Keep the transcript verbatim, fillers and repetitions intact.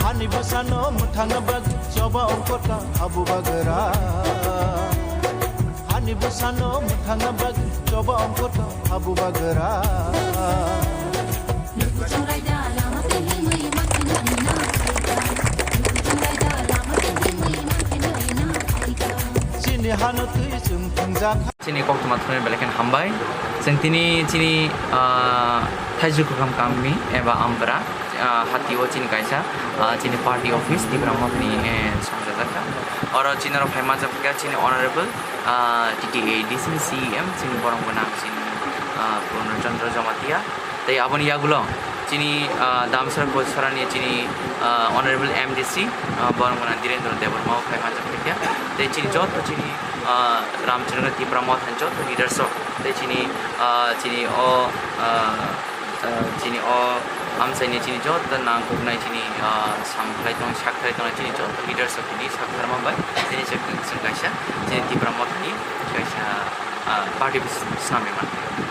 Hani bwsano mwthangna bagwi choba ongkhorka habu bagra. Hani bwsano mwthangna bagwi choba ongkhorka habu bagra. Chini hano twi chwng thwngjak. Chini koktwma thumnai belai kheno hambai. Chwng tini chini, ah, Thaiju Kwkham Kamini eba Amkra, ah, hatio chini kaisa, ah, chini party office Tipra Mothani, eh, songchajak kha. Oro chini oro phai manjak kha chini honorable, ah, T T A D C, C E M, chini borok gwnang chini, ah, Purno Chandra Jamatia. Tei aboni yagulo chini, ah, Damsara Kochorani chini, ah, Honorable M D C, ah, borok gwnang Dhirendra Debbarma o phai manjak kha. Tei chini joto chini, ah, Ramchandra Tipra Mothani joto leaders rok tei chini, ah, chini o, ah, ah, chini o amchaini chini joto nangkuknai chini, ah, samkhlai tong, sakhlai tongnai chini joto leaders rok tini saktharma bai tini chwng kaisa chini Tipra Mothani kaisa, ah, party bwswk swnamwi mano.